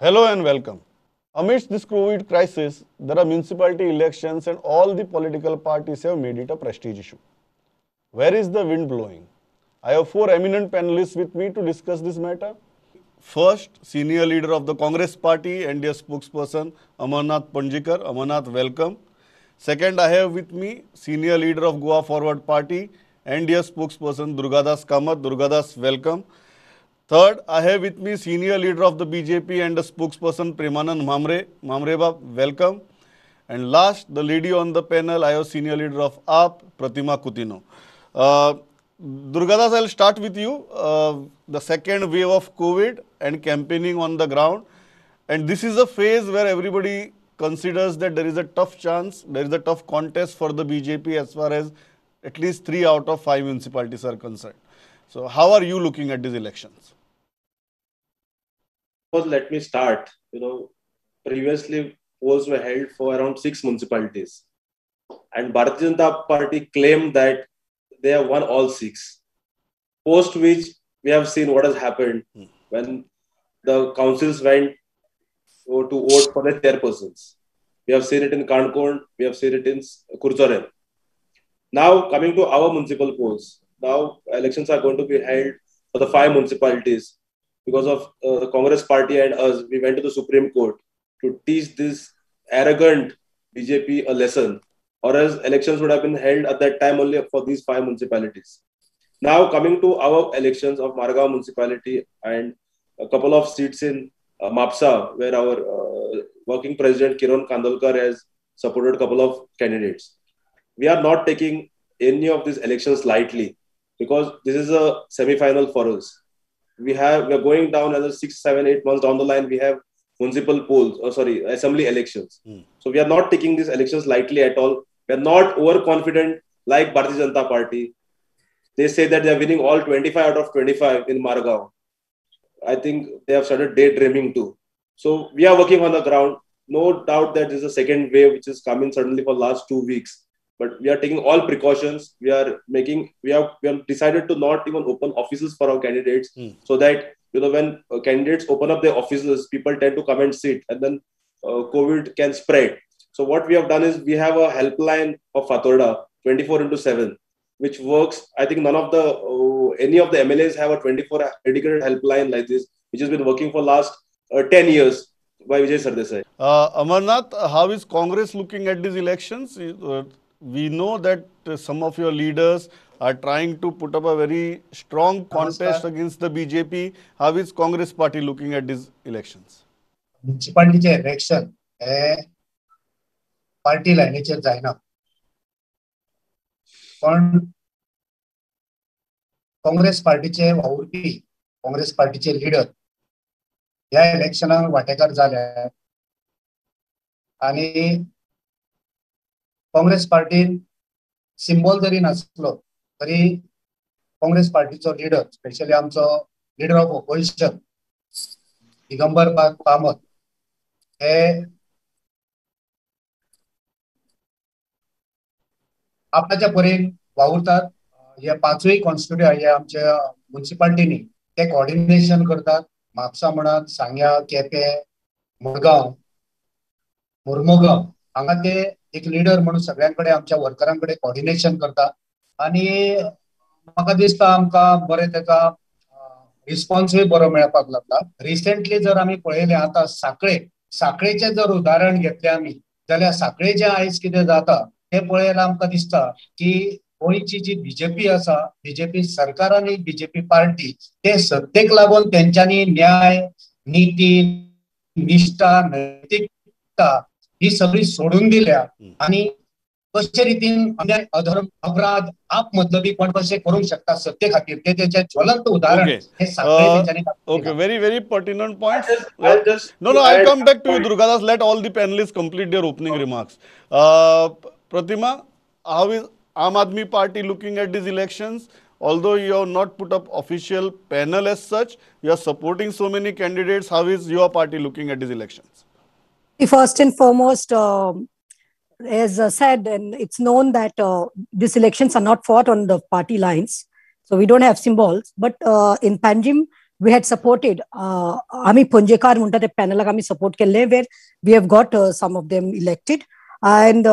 Hello and welcome. Amidst this COVID crisis, there are municipality elections and all the political parties have made it a prestige issue. Where is the wind blowing? I have four eminent panelists with me to discuss this matter. First, senior leader of the Congress party and their spokesperson, Amarnath Panjikar. Amarnath, welcome. Second, I have with me senior leader of Goa Forward Party and their spokesperson, Durgadas Kamath. Durgadas, welcome. Third, I have with me senior leader of the BJP and the spokesperson, Premanand Mhambre. Mhambre Bab, welcome. And last, the lady on the panel, I have senior leader of AAP, Pratima Coutinho. Durgadas, I'll start with you. The second wave of COVID and campaigning on the ground. And this is a phase where everybody considers that there is a tough chance, there is a tough contest for the BJP as far as at least 3 out of 5 municipalities are concerned. So how are you looking at these elections? First, let me start. You know, previously polls were held for around 6 municipalities. And Bharatiya Janata Party claimed that they have won all 6. Post which we have seen what has happened when the councils went to vote for the chairpersons. We have seen it in Canacona, we have seen it in Curchorem. Now coming to our municipal polls, now elections are going to be held for the 5 municipalities. Because of the Congress party and us, we went to the Supreme Court to teach this arrogant BJP a lesson, or else elections would have been held at that time only for these 5 municipalities. Now coming to our elections of Margao municipality and a couple of seats in Mapsa, where our working president Kiran Kandolkar has supported a couple of candidates. We are not taking any of these elections lightly because this is a semi-final for us. We are going down another 6, 7, 8 months down the line. We have municipal polls, assembly elections. So we are not taking these elections lightly at all. We are not overconfident like Bharatiya Janata Party. They say that they are winning all 25 out of 25 in Margao. I think they have started daydreaming too. So we are working on the ground. No doubt that there is a second wave which is coming suddenly for the last 2 weeks. But we are taking all precautions. We have decided to not even open offices for our candidates so that, you know, when candidates open up their offices, people tend to come and sit, and then COVID can spread. So what we have done is we have a helpline of Fatorda 24/7, which works. I think none of the any of the MLAs have a 24 dedicated helpline like this, which has been working for last 10 years by Vijay Sardesai. Amarnath, how is Congress looking at these elections? We know that some of your leaders are trying to put up a very strong contest against the BJP. How is Congress party looking at these elections? Municipality election, party लायनीचेर जायना, पण काँग्रेस पार्टीचे वावुरपी, काँग्रेस पार्टीचे leader ह्या इलेक्शनाक वांटेकार जाले आनी Congress पार्टीन symbol जरी नासलो तरी काँग्रेस पार्टीचो लिडर, स्पेशली आमचो leader of opposition Digambar Kamat हे आपल्याच्या परीन वावुरतात. हे 5 कॉन्स्टिट्युएंट हे आमच्या म्युनिसिपालिटीनी ते कॉर्डिनेशन करतात. म्हापसा म्हणात, सांग्या, केपें, मडगांव, मुर्मुगांव हांगा ते एक लिडर म्हणून सगळ्यां कडेन आमच्या वर्करां कडेन कॉर्डिनेशन करता आनी म्हाका दिसता आमकां बरें तेका रिस्पॉन्सूय बरो मेळपाक लागला. रिसेंटली जर आमी पळयलें आतां साखळे, साखळेचें जर उदाहरण घेतलें आमी जाल्यार साखळेचें आयज कितें जाता तें पळयल्यार आमकां दिसता की गोंयची जी बीजेपी आसा, बीजेपी सरकार आनी बीजेपी पार्टी ते सत्तेक लागून तेंच्यांनी न्याय, नीती, निष्ठा, नैतिकता ही सगळी सोडून दिल्या आनी कशे रितीन अन्याय, अधर्म, अपराध, आपमतलबीपण कशें करूंक शकता सत्ते खातीर ते तेचें ज्वलंत उदाहरण हे साखळे तेंच्यांनी. Okay, very very pertinent points. No, I'll come back to you, Durgadas. Let all the panelists complete their opening remarks. Pratima, how is Aam Aadmi Party looking at these elections? Although you have not put up official panel as such, you are supporting so many candidates. How is your party looking at these elections? First and foremost, as said, and it's known that these elections are not fought on the party lines, so we don't have symbols. But in Panjim, We had supported आमी पणजेकार म्हणटा ते पॅनलाक आमी support केल्ले, where we have got some of them elected and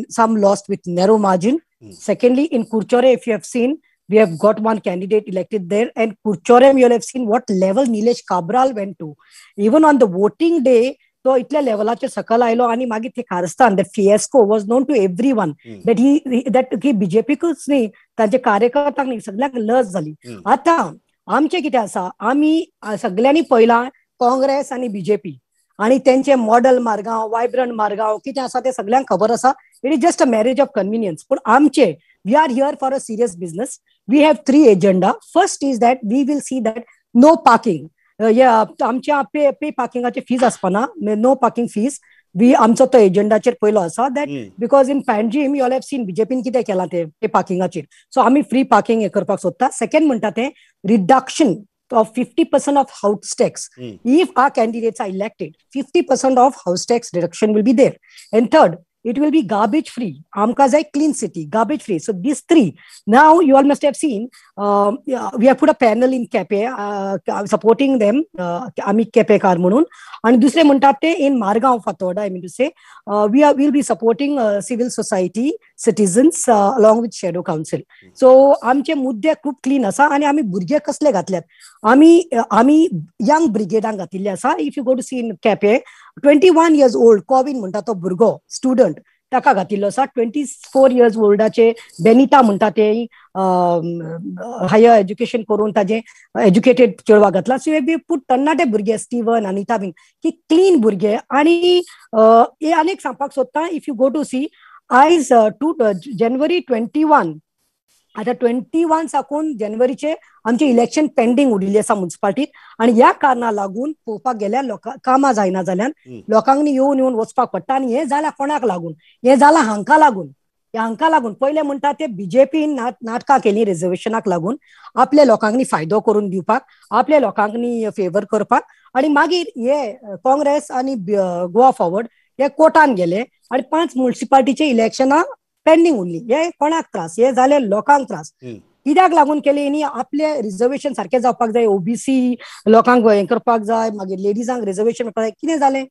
some lost with narrow margin. Secondly, in Curchorem, if you have seen, we have got one candidate elected there. And Curchorem, you have seen what level Nilesh Cabral went to. Even on the voting day, तो इतल्या लेवलाचेर सकल आयलो आनी मागीर ते कारस्थान, that fiasco was known to everyone, that he that की बीजेपीकूच न्ही, तांचे कार्यकर्त्यांक न्ही, सगळ्यांक लज जाली. आतां आमचें कितें आसा, आमी सगळ्यांनी पळयलां काँग्रेस आनी बीजेपी आनी तेंचे मॉडल मारगांव, वायब्रंट मारगांव कितें आसा तें सगळ्यांक खबर आसा. It is just a marriage of convenience. पूण आमचे, we are here for a serious business. We have three agenda. First is that we will see that no parking, आमच्या पे पार्किंगाचे फीज आसपाना, नो पार्किंग फीज. We आमचो तो एजेंडाचेर पयलो आसा that because in Panjim you all have seen बीजेपीन कितें केलां ते पे पार्किंगाचेर. सो आमी फ्री पार्किंग हें करपाक सोदता. सेकंड म्हणटा तें reduction of 50% of house tax. If our candidates are elected, 50% of house tax reduction will be there. And third, it will be garbage free. Amka is a clean city, garbage free. So these three. Now you all must have seen, we have put a panel in Kepe, supporting them, Ami Kepekar म्हणून. आणि दुसरे म्हणतात ते in Margao Fatorda, I mean to say, we will be supporting civil society, citizens along with shadow council. So आमचे मुद्दे खूप clean आसा आणि आमी भुरगे कसले घातल्यात, आमी आमी यंग ब्रिगेडांक घातिल्ले आसा. If you go to see in Quepem, 21 years old Covin म्हणटा तो भुरगो स्टुडंट, ताका घातिल्लो आसा. 24 इयर्स ओल्डाचे बेनिता म्हणटा ते हायर एज्युकेशन करून ताजे एज्युकेटेड चेडवाक घातला. सो we put तरणाटे भुरगे, स्टीवन, अनिता बीन, की क्लीन भुरगे. आनी हे आनीक सांगपाक सोदता, if you go to see आयज 2 January 21, आतां 21 साकून जानेवारीचे आमचे इलेक्शन पेंडींग उरिल्लें आसा मुन्सिपाल्टीत. आनी ह्या कारणा लागून पळोवपाक गेल्यार लोकां कामां जायना जाल्यान लोकांनी येवन येवन वचपाक पडटा. आनी हें जालां कोणाक लागून, हें जालां हांकां लागून, हांकां लागून. पयलें म्हणटा ते बीजेपीन नाटकां केलीं रिजर्वेशनाक लागून, आपल्या लोकांनी फायदो करून दिवपाक, आपल्या लोकांनी फेवर करपाक. आनी मागीर हे काँग्रेस आनी गोवा फॉरवर्ड हे कोर्टान गेले आनी 5 मुन्सिपाल्टीचे इलेक्शनां पेंडींग उरली. हे कोणाक त्रास, हे जाले लोकांक त्रास. कित्याक लागून केले न्ही, आपले रिजर्वेशन सारकें जावपाक जाय, ओबीसी लोकांक हें करपाक जाय, मागीर लेडीजांक रिजर्वेशन मेळपाक जाय. कितें जालें,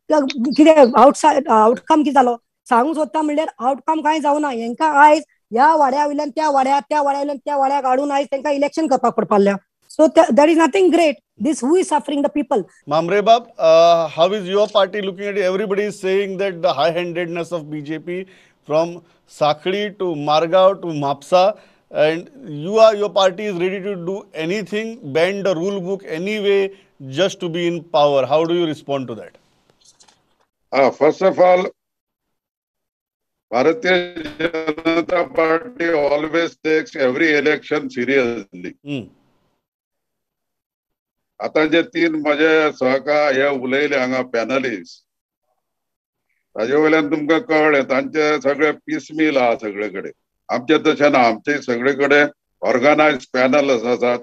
कितें आवटसायड आवटकम कितें जालो सांगूंक सोदता म्हणल्यार आवटकम कांय जावना. हेंकां आयज ह्या वाड्या वयल्यान त्या वाड्या, त्या वाड्या वयल्यान त्या वाड्याक हाडून आयज तांकां इलेक्शन करपाक पडपाक. So there is nothing great. This who is suffering the people. Mambre Bab, how is your party looking at it? Everybody is saying that the high-handedness of BJP from Sakli to Margao to Mapsa, and your party is ready to do anything, bend the rule book anyway, just to be in power. How do you respond to that? First of all, Bharatiya Janata Party always takes every election seriously. आता जे तीन म्हजे सहकार हे उलयले हांगा panellist, ताजे वयल्यान तुमकां कळ्ळें तांचे सगळे पिसमील आहा सगळे कडेन. आमचे तशें ना, आमचे सगळे कडेन ऑर्गनायज पॅनल आसात,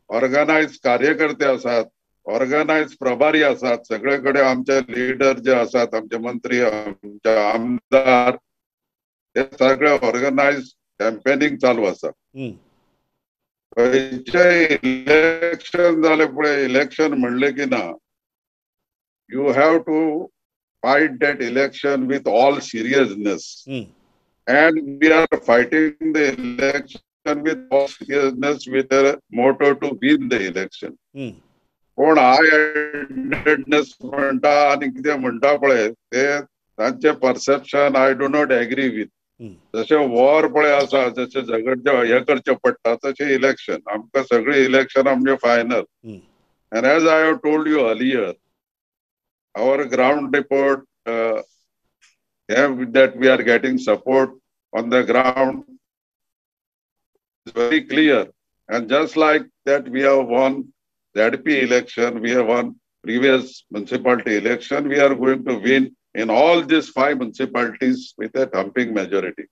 ऑर्गनायज कार्यकर्ते आसात, ऑर्गनायज प्रभारी आसात. सगळे कडेन आमचे लिडर जे आसात, आमचे मंत्री, आमचे आमदार, हे सगळे ऑर्गनायज कॅम्पेनिंग चालू आसा. खंयचें इलेक्शन जालें पळय, इलेक्शन म्हणलें की ना, you have to fight that election with all seriousness. And we are fighting the election with all seriousness with a motto to win the election. कोण हाय-हँडेडनेस म्हणटा आनी कितें म्हणटा पळय, ते तांचे perception I do not agree with. जशें war पळय आसा, जशें झगडचें हें करचें पडटा, तशें इलेक्शन आमकां सगळें इलेक्शन आमचें final. And as I have told you earlier, our ground report that we are getting support on the ground is very clear. And just like that, we have won ZP election, we have won previous municipality election, we are going to win in all these 5 municipalities with a thumping majority.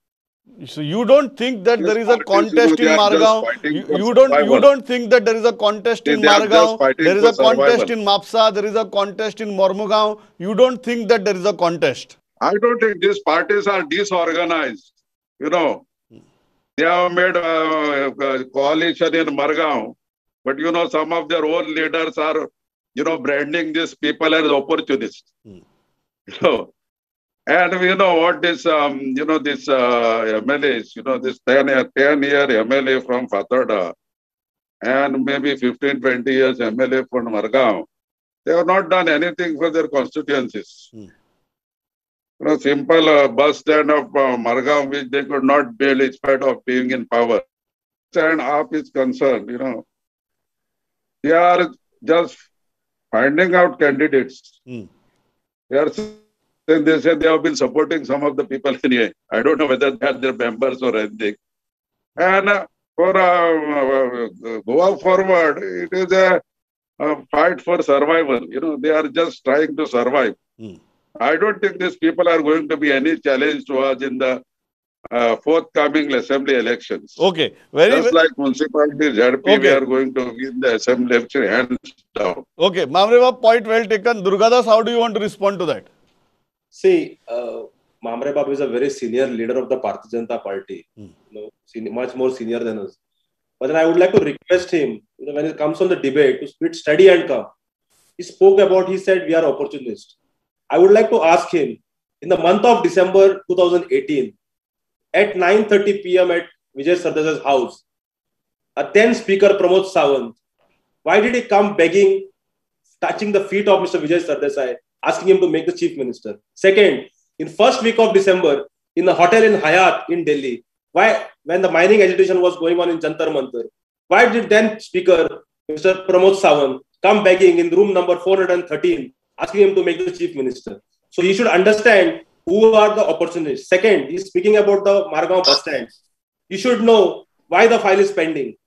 So you don't think that there is a contest in Margao? You don't think that there is a contest in Margao? There is a contest in Mapsa, there is a contest in Mormugao. You don't think that there is a contest? I don't think these parties are disorganized. You know, they have made a coalition in Margao. But, you know, some of their own leaders are, you know, branding these people as opportunists. You know, and you know what this, you know, this MLAs, you know, this 10-year MLA from Fatorda and maybe 15, 20 years MLA from Margao, they have not done anything for their constituencies. You know, simple bus stand of Margao, which they could not build in spite of being in power. And AAP is concerned, you know, they are just finding out candidates. They are saying, they say they have been supporting some of the people in here. I don't know whether they are their members or anything. And for Goa Forward, it is a fight for survival. You know, they are just trying to survive. I don't think these people are going to be any challenge to us in the forthcoming assembly elections. Okay. Very just like municipality, ZP, okay, we are going to win the assembly election hands down. Okay. Mamre, point well taken. Durgadas, how do you want to respond to that? See, Mamre Bab is a very senior leader of the Bharatiya Janata Party. You know, much more senior than us. But then I would like to request him, you know, when it comes on the debate, to spit steady and calm. He spoke about, he said, we are opportunists. I would like to ask him, in the month of December 2018, at 9:30 p.m. at Vijay Sardesai's house, a then speaker Pramod Sawant, why did he come begging, touching the feet of Mr. Vijay Sardesai, asking him to make the chief minister? Second, in first week of December, in the hotel in Hayat in Delhi, why, when the mining agitation was going on in Jantar Mantar, why did then speaker Mr. Pramod Sawant come begging in room number 413, asking him to make the chief minister? So he should understand who are the opportunists. Second, he's speaking about the Margao bus stand. You should know why the file is pending.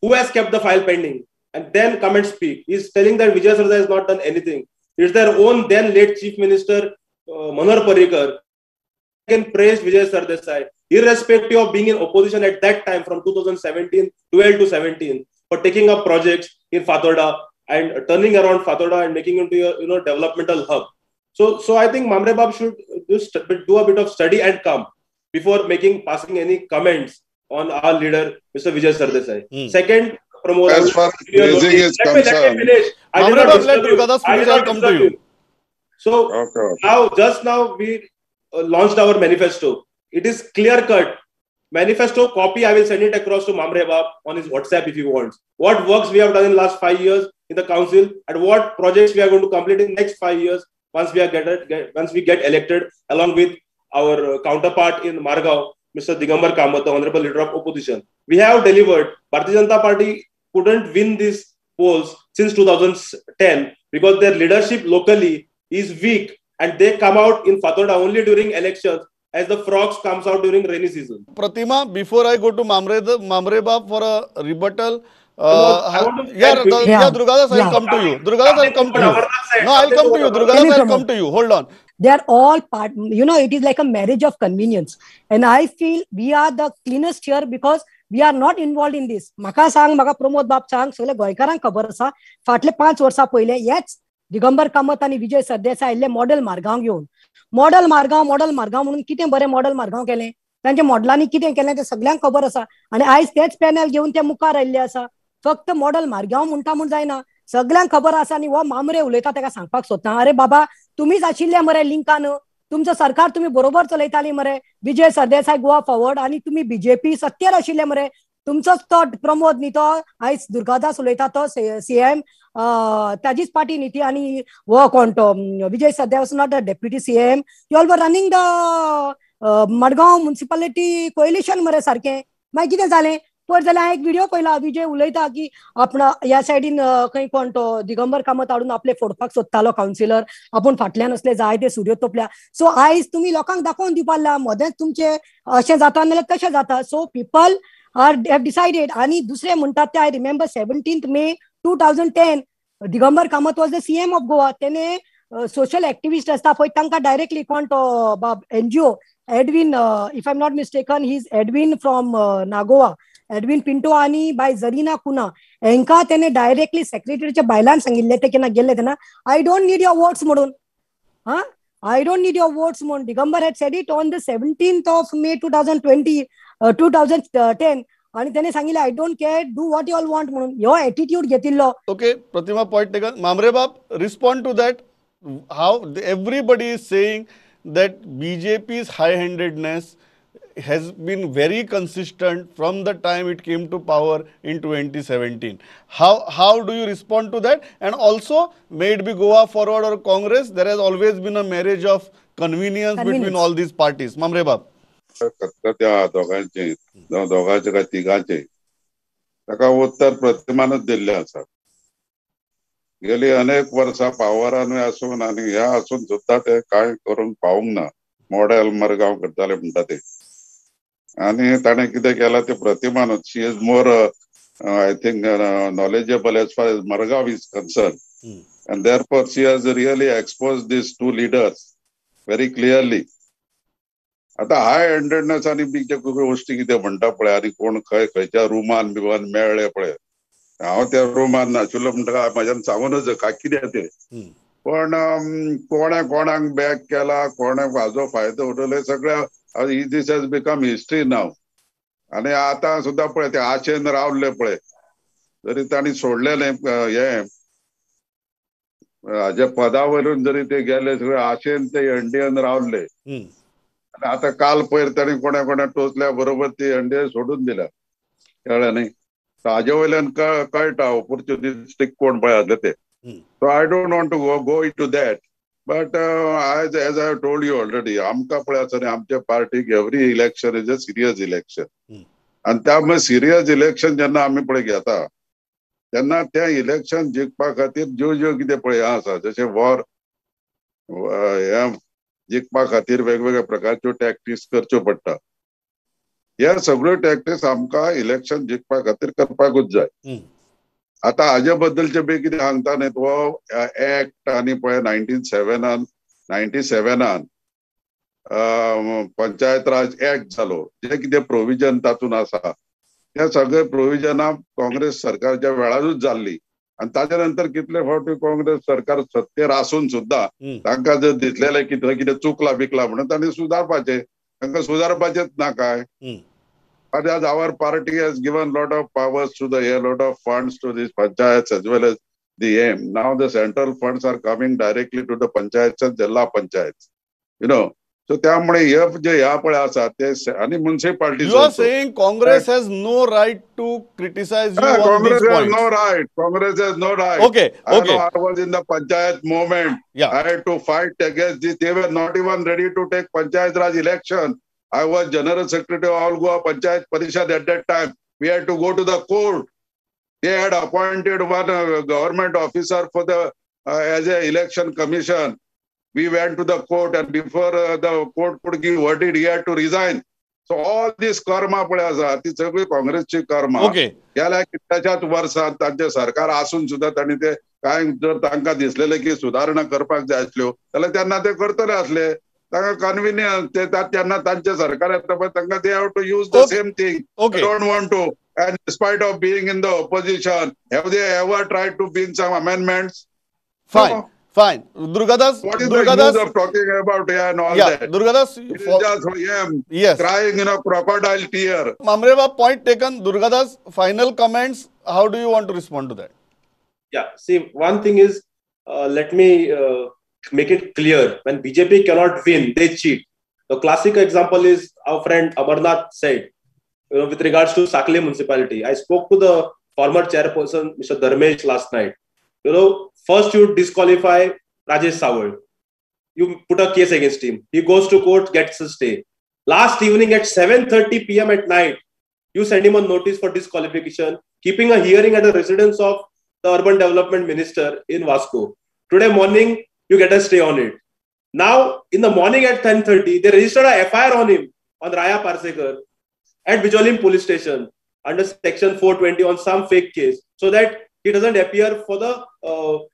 Who has kept the file pending? And then come and speak. He's telling that Vijay Sardesai has not done anything. It's their own then late Chief Minister, Manohar Parrikar, can praise Vijay Sardesai, irrespective of being in opposition at that time from 2017, 12 to 17, for taking up projects in Fatorda and turning around Fatorda and making into a, you know, developmental hub. So I think Mamre Bab should just do a bit of study and come before passing any comments on our leader, Mr. Vijay Sardesai. Second, Pramod, as far as raising is concerned, Mamre Bab, let Durgadas finish, I'll come to you. So okay. Now, just now we launched our manifesto. It is clear cut. Manifesto copy, I will send it across to Mamre Bab on his WhatsApp if he wants. What works we have done in the last 5 years in the council and what projects we are going to complete in the next 5 years once we are once we get elected, along with our counterpart in Margao, Mr. Digambar Kamath, the honorable leader of opposition. We have delivered. Bharatiya Janata Party couldn't win these polls since 2010 because their leadership locally is weak and they come out in Fatorda only during elections as the frogs comes out during rainy season. Pratima, before I go to Mamre Bab for a rebuttal, Durgadas, I'll come to you. Durgadas, I'll come to you. No, I'll come to you. Durgadas, I'll come to you. Hold on. They are all part, you know, it is like a marriage of convenience. And I feel we are the cleanest here because we are not involved in this. Maka sang, maka Pramod Bab sang, सगळे गोंयकारांक खबर आसा फाटले 5 वर्सां पयले हेच दिगंबर कामत आनी विजय सरदेसाय आयिल्ले मॉडेल मार्गांव घेवन मॉडेल मार्गांव मॉडेल मार्गांव म्हणून कितें बरें मॉडेल मार्गांव केलें, तांच्या मॉडलांनी कितें केलें तें सगळ्यांक खबर आसा आनी आयज तेच पॅनल घेवन ते मुखार आयिल्ले आसा. फक्त मॉडेल मार्गांव म्हणटा म्हूण जायना, सगळ्यांक खबर आसा. आनी हो मामरे उलयता ताका सांगपाक सोदता, अरे बाबा तुमीच आशिल्ले मरे लिंकान, तुमचो सरकार तुम्ही बरोबर चलयताली मरे, विजय सरदेसाय गोवा फॉरवर्ड आनी तुम्ही बीजेपी सत्तेर आशिल्ले मरे, तुमचोच तो प्रमोद न्ही तो आयज दुर्गादास उलयता तो सीएम ताजीच पार्टी न्ही ती, आनी हो कोण तो Vijay Sardesai not a deputy CM, you all were running the Madgaon municipality coalition मरे सारकें. मागीर कितें जालें पयर जाल्यार हांवें एक व्हिडियो पळयला, विजय उलयता की आपण ह्या सायडीन खंय कोण तो दिगंबर कामत हाडून आपले फोडपाक सोदतालो कावन्सिलर, आपूण फाटल्यान असले जायते सुरयो तोपल्या. सो आयज तुमी लोकांक दाखोवन दिवपाक लागला मदेंच तुमचे अशें जाता नाल्यार कशें जाता. So people are have decided. आनी दुसरें म्हणटात ते I remember 17 May 2010 Digambar Kamat was the CM of Goa. तेणे सोशल एक्टिविस्ट आसता पळय तांकां डायरेक्टली कोण तो बाब NGO Edwin, if I am not mistaken he is Edwin from Nagoa, Edwin Pinto आनी बाय जरीना कुना हेंकां तेणे डायरेक्टली सेक्रेटरीच्या बायलान सांगिल्लें ते केन्ना गेल्ले तेन्ना I don't need your votes म्हणून, हा I don't need your votes म्हणून Digambar had said it on the 17th of May 2010. आनी तेणे सांगिल्लें I don't care, do what you all want म्हणून. ह्यो एटिट्यूड घेतिल्लो. Okay Pratima, point taken. Mambre बाब, respond to that. How everybody is saying that BJP's high-handedness has been very consistent from the time it came to power in 2017. How do you respond to that? And also, may it be Goa Forward or Congress, there has always been a marriage of convenience between all these parties. Mamre Bab. त्या दोगांचे, दोगांचे काय तिगांचे, ताका उत्तर प्रतिमानच दिल्लें आसा. गेली अनेक वर्सां पावरानूय आसून आनी ह्या आसून सुद्दां ते कांय करूंक पावूंक ना. मॉडेल मरगांव करताले म्हणटा ते, आनी ताणें कितें केलां तें प्रतिमानूच. She is more I think knowledgeable as far as Margao is concern, and therefore she has really expose these two leaders very clearly. आतां हाय हँडेडनेस आनी बी जे गोश्टी कितें म्हणटा पळय, आनी कोण खंय खंयच्या रुमान बिमान मेळ्ळे पळय, हांव त्या रुमान नाशिल्लो म्हणटा म्हाज्यान सांगूनच काय कितें तें. पण कोणे कोणाक बॅक केला, कोणे हाजो फायदो उठयलो, सगळ्या this has become history now. आनी आतां सुद्दां पळय ते आशेन रावले पळय, जरी तांणी सोडलें न्ही हें हाज्या पदा वयल्यान जरी ते गेले, सगळे आशेन ते एनडीएन रावले. आनी आतां काल पयर तांणी कोणा कोणा टोचल्या बरोबर ती एनडीए सोडून दिल्या, कळ्ळें न्ही. हाजे वयल्यान कळटा ऑपॉर्च्युनिस्टीक कोण पळय आसले ते. So I don't want to go into that, but as I told you already, आमकां पळय आसा न्ही, आमच्या पार्टीक every election is a serious election. आनी त्यामुळे सिरियस इलेक्शन जेन्ना आमी पळय घेता तेन्ना तें इलेक्शन जिखपा खातीर ज्यो ज्यो कितें पळय आसा, जशें वॉर हें जिखपा खातीर वेगवेगळ्या प्रकारच्यो टॅक्टिक्स करच्यो पडटा. ह्या सगळ्यो टॅक्टिक्स आमकां इलेक्शन जिखपा खातीर करपाकूच जाय. आतां हाजे बद्दलचे बी कितें सांगता न्ही, तो एक्ट आनी पळय 1997 पंचायत राज एक्ट जालो, जे कितें प्रोविजन तातूंत आसा त्या सगळे प्रोविजनां काँग्रेस सरकारच्या वेळारूच जाल्ली. आनी ताच्या नंतर कितले फावटी काँग्रेस सरकार सत्तेर आसून सुद्दां तांकां जर दिसलेलें की थंय कितें चुकलां बिकलां म्हणून तांणी सुदारपाचें, तांकां सुदारपाचेंच ना काय. But as our party has given lot of powers to the lot of funds to these panchayats as well as the aim. Now the central funds are coming directly to the panchayats and jilla panchayats. You know, so त्यामुळे हे जे ह्या पळय आसा ते आनी municipalities. You are saying Congress has no right to criticize you on these Congress has points. no right. Congress has no right. Okay, I okay. know I was in the panchayat movement. Yeah. I had to fight against this. They were not even ready to take Panchayat Raj election. I was General Secretary of All Goa Panchayat Parishad at that time. We had to go to the court. They had appointed one government officer for the as a election commission. We went to the court, and before the court could give verdict, he had to resign. So all this karma पळय आसा ती सगळी काँग्रेसची कर्मा. Okay. गेल्या कितल्याशाच वर्सांत तांचें सरकार आसून सुद्दां तांणी ते कांय जर तांकां दिसलेलें की सुदारणा करपाक जाय आसल्यो जाल्यार तेन्ना ते करतले आसले. तांकां कन्विनियन्स ते तेन्ना तांचें सरकार येता पळय तांकां they have to use the same thing. Okay. Don't want to. And in spite of being in the opposition, have they ever tried to bring some amendments? Fine. No. Fine. Durgadas, What is Durgadas, the use of talking about here and all yeah, that? Durgadas, It is just him yes. crying in a crocodile tear. Mamreba, point taken. Durgadas, final comments. How do you want to respond to that? Yeah, see, one thing is, let me make it clear. When BJP cannot win, they cheat. The classic example is our friend Amarnath said, you know, with regards to Sakle municipality. I spoke to the former chairperson, Mr. Dharmesh, last night. You know, first you disqualify Rajesh Sawal. You put a case against him. He goes to court, gets a stay. Last evening at 7:30 p.m. at night, you send him a notice for disqualification, keeping a hearing at the residence of the Urban Development Minister in Vasco. Today morning, you get a stay on it. Now, in the morning at 10:30, they registered a FIR on him, on Raya Parsekar, at Bicholim Police Station, under Section 420 on some fake case, so that he doesn't appear for the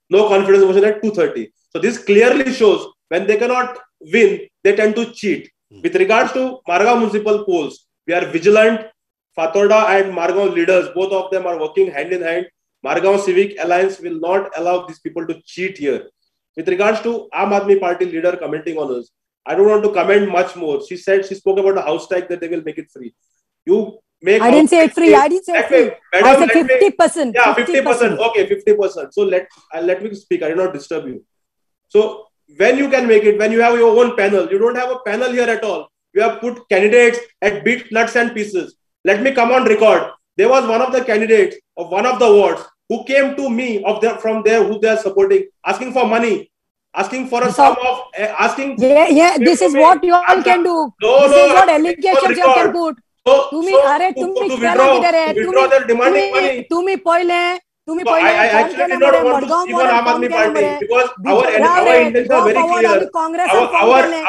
no confidence motion at 2:30. So this clearly shows when they cannot win, they tend to cheat. With regards to Margao municipal polls, we are vigilant. Fatorda and Margao leaders, both of them are working hand in hand. Margao Civic Alliance will not allow these people to cheat here. With regards to Aam Aadmi Party leader commenting on us, I don't want to comment much more. She said, she spoke about the house tax that they will make it free. You make. I didn't say it free. I didn't say free. Madam, I said 50%. Yeah, 50%. Okay, 50%. So let me speak. I did not disturb you. So when you can make it, when you have your own panel, you don't have a panel here at all. You have put candidates at bit nuts and pieces. Let me come on record. There was one of the candidates of one of the wards who came to me from there who they are supporting, asking for money, asking for a sum of asking. Yeah, this is what you all can do. No, this is what allegations you all can put. तुम्ही अरे तुम्ही withdraw their demanding money. तुम्ही पहिले तुम्ही So I actually did not want to speak on Aam Aadmi Party because our intentions are very clear.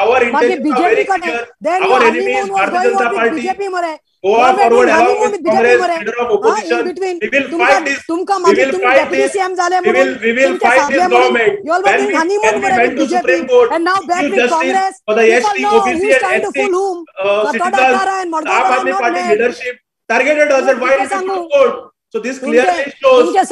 Our intentions are very clear. Our enemy is Bharatiya Janata Party. Goa Forward along with Congress, leader of opposition. We will fight this. We will fight this. We will fight this government. When we went to Supreme Court, and now back with Congress for the ST, OBC and SC citizens, Aam Aadmi Party leadership targeted us and why did we go to court? So this clearly shows तुमचे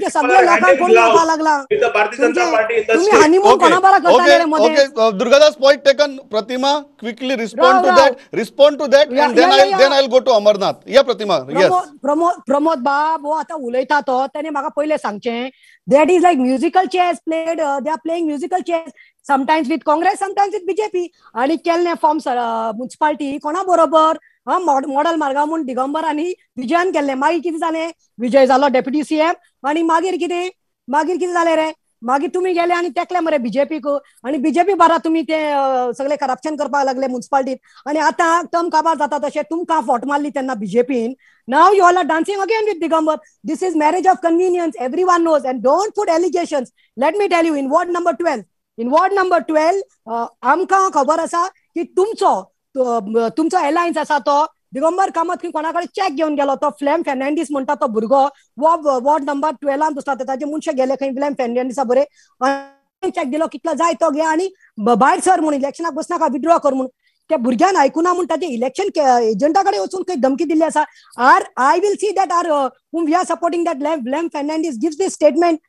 सगळे लोकांक कोण लावपाक लागला with the Bharatiya Janata Party in the state. Honeymoon कोणा बरा करताले मध्ये. Okay, Durgadas, point taken. Pratima, quickly respond to that. Respond to that and then I'll go to Amarnath. Yeah, Pratima. Yes. Pramod बाब हो आता उलयता तो त्याने म्हाका पहिले सांगचें that is like musical chairs played. They are playing musical chairs sometimes with Congress, sometimes with BJP. आणि केल्ले फॉर्म म्युनिसिपालिटी कोणा बरोबर मॉडल मार्गा म्हूण दिगंबर आनी विजयान केल्ले. मागीर कितें जालें, विजय जालो डेप्युटी सीएम आनी मागीर कितें जालें रे, मागीर तुमी गेले आनी तेकले मरे बीजेपीक आनी बीजेपी बारा तुमी ते सगळे करप्शन करपाक लागले म्युनिसिपालिटीत. आनी आतां टर्म काबार जाता तशें तुमकां फोट मारली तेन्ना बीजेपीन. Now you all are dancing again with Digambar. This is marriage of convenience, everyone knows. And don't put allegations. Let me tell you, in ward number 12, in ward number 12 आमकां खबर आसा की तुमचो तुमचो अलायन्स आसा तो दिगंबर कामत खंय कोणा कडेन चॅक घेवन गेलो. तो फ्लॅम फेर्नांडीस म्हणटा तो भुरगो वॉर्ड नंबर 12 बसला. ताजे मनशे गेले खंय फ्लॅम फेर्नांडीसा बरे चॅक दिलो कितलो जाय तो घे आनी भायर सर म्हणून इलेक्शनाक बसनाका, विड्रॉ कर म्हणून. त्या भुरग्यान आयकुना म्हूण ताजे इलेक्शन एजंटा कडेन वचून खंय धमकी दिल्ली आसा. Are I will see that are whom we are supporting that Lam Fernandes gives this statement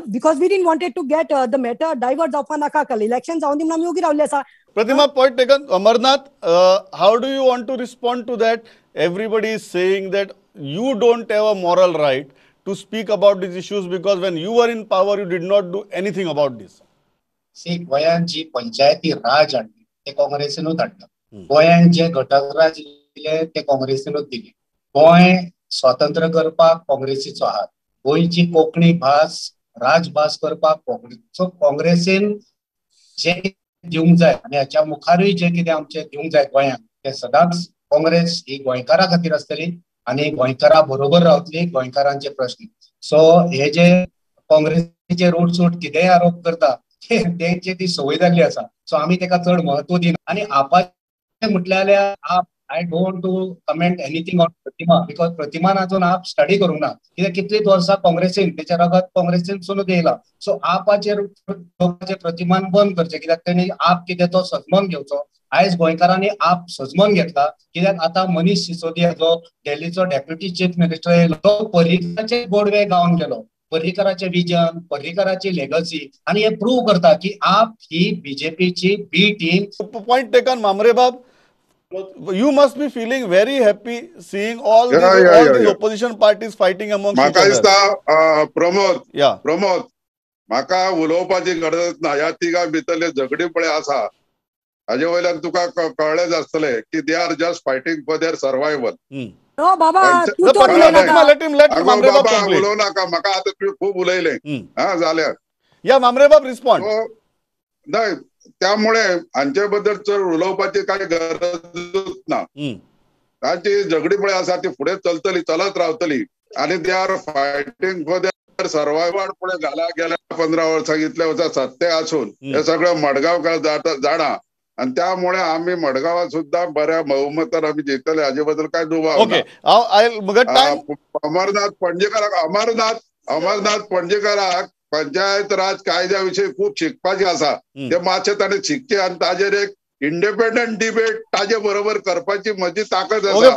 because we didn't wanted to get the matter divert जावपा नाका, इलेक्शन जावन दी म्हणून आमी ओगी रावल्ले आसा. Pratima, point taken. Amarnath, how do you want to respond to that? Everybody is saying that you don't have a moral right to speak about these issues because when you were in power, you did not do anything about this. See, गोंयांत जी पंचायती राज हाडली ते काँग्रेसीनूच हाडला. गोंयांत जे घटक राज दिले ते काँग्रेसीनूच दिले. गोंय स्वतंत्र करपाक काँग्रेसीचो हात, गोंयची कोंकणी भास राजभास करपाक काँग्रेस. काँग्रेसीन जे दिवंक जाय आनी हाच्या मुखारूय जे कितें आमचें दिवंक जाय गोंयांक ते सदांच काँग्रेस ही गोंयकारा खातीर आसतली आनी गोंयकारा बरोबर रावतली गोंयकारांचे प्रश्न. सो हे जे काँग्रेसीचे रोडसूट कितेंय आरोप करता तेंची ती संवय जाल्ली आसा. सो आमी तेका चड म्हत्व दिना. आनी आपाचें म्हटलें जाल्यार आप I don't want to comment anything on Pratima because प्रतिमान अजून आप स्टडी करूंक ना, कित्याक कितलींच वर्सां काँग्रेसीन तेच्या रगत काँग्रेसीन सुनून येयला. सो आपाचेर प्रतिमान बंद करचें, कित्याक तेणी आप कितें तो सजमन घेवचो. आयज गोंयकारांनी आप सजमन घेतला, कित्याक आतां मनीष सिसोदिया जो दिल्लीचो डेप्युटी चीफ मिनिस्टर येयलो तो पर्रीकराचे गोडवे गावन गेलो. पर्रीकराचें विजन, पर्रीकराची लेगसी आनी हे प्रूव करता की आप ही बीजेपीची बी टीम. Point taken. मामरेबाब, you must be feeling very happy seeing all these opposition parties fighting amongst each other. म्हाका दिसता प्रमोद, प्रमोद म्हाका उलोवपाची गरज ना. ह्या तिगां भितरले झगडी पळय आसा हाजे वयल्यान तुका कळ्ळेंच आसतलें की they are just fighting for their survival. बाबा उलोवं नाका, म्हाका आतां तुवें खूब उलयलें हा जाल्यार. या मामरेबाब रिस्पॉन्ड. नाही, त्यामुळे हांचे बद्दल चड उलोवपाची काय गरजूच ना. तांची झगडी पळय आसा ती फुडें चलतली, चलत रावतली आनी they are fighting for their survival. फुडें घाला गेल्या 15 वर्सां इतल्या वर्सां सत्ते आसून हे सगळं मडगांवकार जाणा आनी त्यामुळे आमी मडगांवात सुद्दां बऱ्या बहुमतान आमी जिखतले हाजे बद्दल काय दुबाव ना. अमरनाथ पणजेकाराक, अमरनाथ पणजेकाराक पंचायत राज कायद्या विशीं खूब शिकपाचें आसा, ते मातशें ताणें शिकचें आनी ताजेर एक इंडिपेंडंट डिबेट ताजे बरोबर करपाची म्हजी ताकद आसा.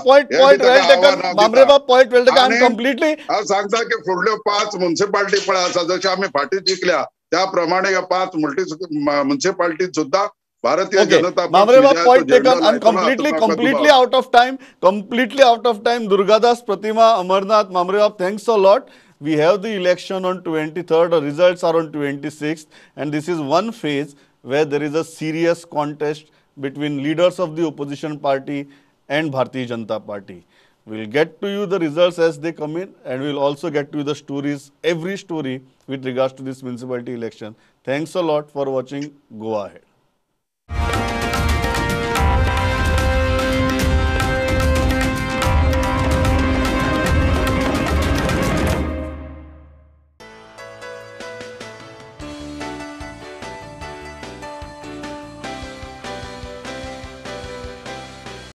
हांव सांगता की फुडल्यो 5 म्युनिसिपालिटी पळय आसा, जशें आमी फाटीं जिखल्या त्या प्रमाणे ह्या 5 म्युनिसिपालिटीत सुद्दां Bharatiya Janata point taken. I am completely out of time, completely out of time. Durgadas, Pratima, Amarnath, Mambre, thanks a lot. We have the election on 23rd, the results are on 26th, and this is one phase where there is a serious contest between leaders of the opposition party and Bharatiya Janata Party. We'll get to you the results as they come in, and we'll also get to you the stories, every story with regards to this municipality election. Thanks a lot for watching. Go ahead.